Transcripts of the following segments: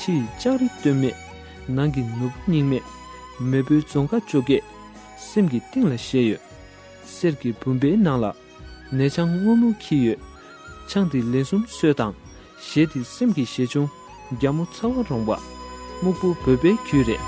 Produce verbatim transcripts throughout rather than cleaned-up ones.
ཕྱི་ཡི་ལྕགས་རི་སྟོད་སྨད། ནང་གི་ནོར་བུ་རྙིང་མ། མེས་པོའི་རྫོང་ཁག་བཅོ་བརྒྱད། སེམས་ཀྱི་གཏིང་ལ་བཞད་ཡོད། གསེར་གྱི་བུམ་པའི་ནང་ལ། ནས་ཆང་སྔོན་མོ་འཁྱིལ་ཡོད། ཆང་འདི་ལན་གསུམ་གསོལ་དང་། གཞས་འདི་སེམས་ཀྱི་གཞས་ཆུང་། རྒྱ་མོ་ཚ་བ་རོང་པ། སྨུག་པོ་བོད་པའི་རྒྱུད་རེད།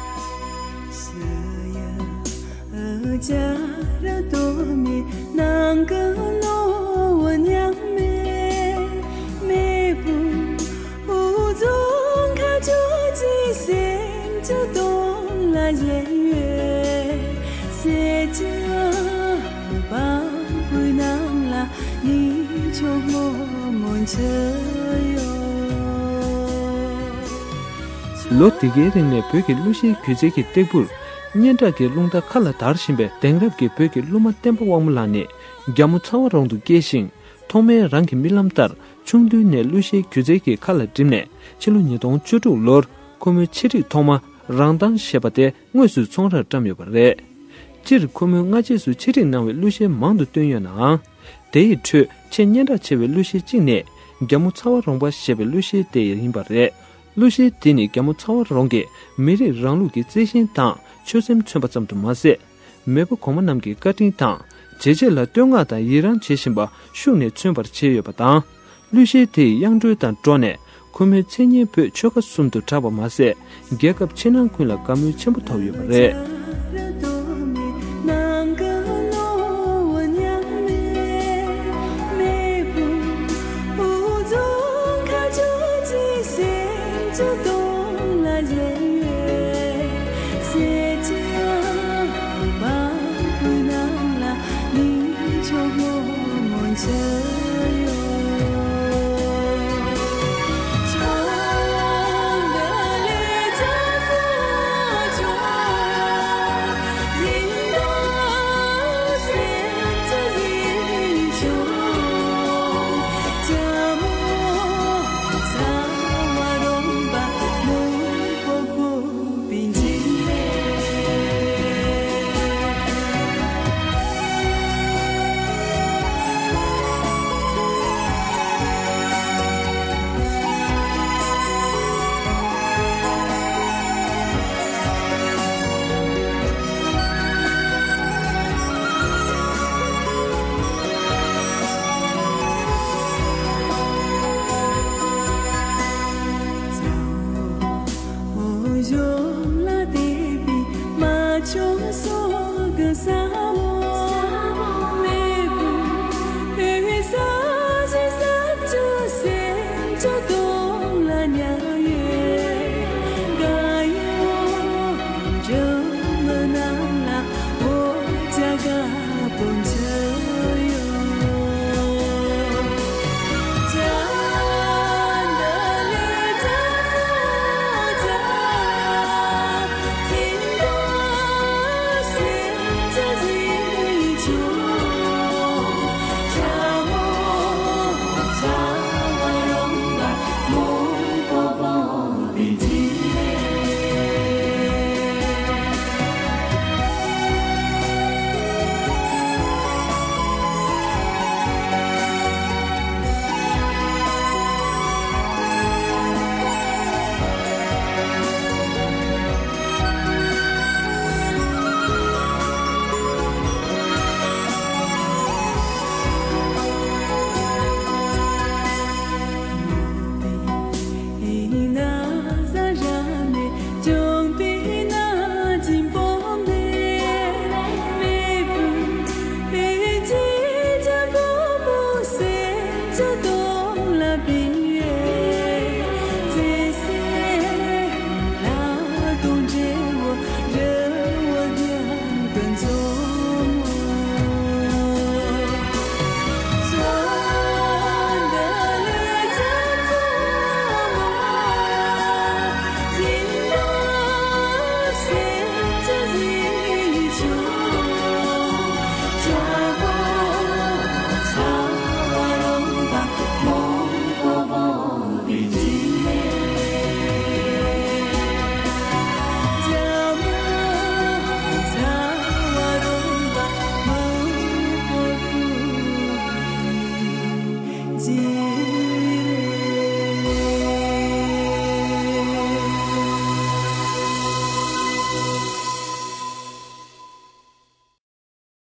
ལོ་འདི་གའི་རིང་ནས་བོད་ཀྱི་གླུ་གཞས་སྒྱུ་རྩལ་གྱི་སྟེགས་བུར་སྙན་གྲགས་ཀྱི་རླུང་རྟ་མཁའ་ལ་དར་བཞིན་པའི་དེང་རབས་ཀྱི་བོད་ཀྱི་གླུ་མ་བསྟན་པ་དབང་མོ་ལགས་ནི་རྒྱ་མོ་ཚ་བ་རོང་དུ་སྐྱེས་ཤིང་། ཐོག་མའི་རང་གི་རྨི་ལམ་ལྟར་ཆུང་དུས་ནས་གླུ་གཞས་སྒྱུ་རྩལ་གྱི་ཁ་ལ་བསྒྲིམས་ནས་ཕྱི་ལོ་ཉིས་སྟོང་བཅུ་དྲུག་ལོར་ཁོ་མོའི་ཆེད་སྒྲིག་ཐོག་མ་རང་མདངས་ཞེས་པ་དེ་དངོས་སུ་ཚོང་རར་བཀྲམ་ཡོད་པ་རེད། སྤྱིར་ཁོ་མོས་སྔ་རྗེས་སུ་ཆེད་སྒྲིག་གནང་བའི་གླུ་གཞས་མང་དུ་བཏོན་ཡོད་ནའང་། དེ་ཡི་ཁྲོད་ཆེས་སྙན་གྲགས་ཆེ་བའི་གླུ་གཞས་གཅིག་ནི་རྒྱ་མོ་ཚ་བ་རོང་པ་ཞེས་པའི་གླུ་གཞས་དེ་ཡིན་པ་རེད། གླུ་གཞས་འདི་ནི་རྒྱ་མོ་ཚ་བ་རོང་གིས་མི་རིགས་རང་ལུགས་ཀྱི་བརྩེ་ཞེན་དང་ཆོད་སེམས་མཚོན་པ་ཙམ་དུ་མ་ཟད། མེས་པོ་གོང་མ་རྣམས་ཀྱི་བཀའ་དྲིན་དང་བྱས་རྗེས་ལ་བསྟོད་བསྔགས་དང་ཡི་རངས་བྱེད་བཞིན་པ་ཤུགས་ནས་མཚོན་པར་བྱས་ཡོད་པ་དང་། གླུ་གཞས་དེ་ཡི་དབྱངས་འགྲོས་དང་འགྲོགས་ནས་ཁོ་མོའི་མཚན་སྙན་བོད་ཆོལ་ཁ་གསུམ་དུ་གྲགས་པ་མ་ཟད། རྒྱལ་ཁབ་ཕྱི་ནང་ཀུན་ལ་དགའ་མོས་ཆེན་པོ་ཐོབ་ཡོད་པ་རེད།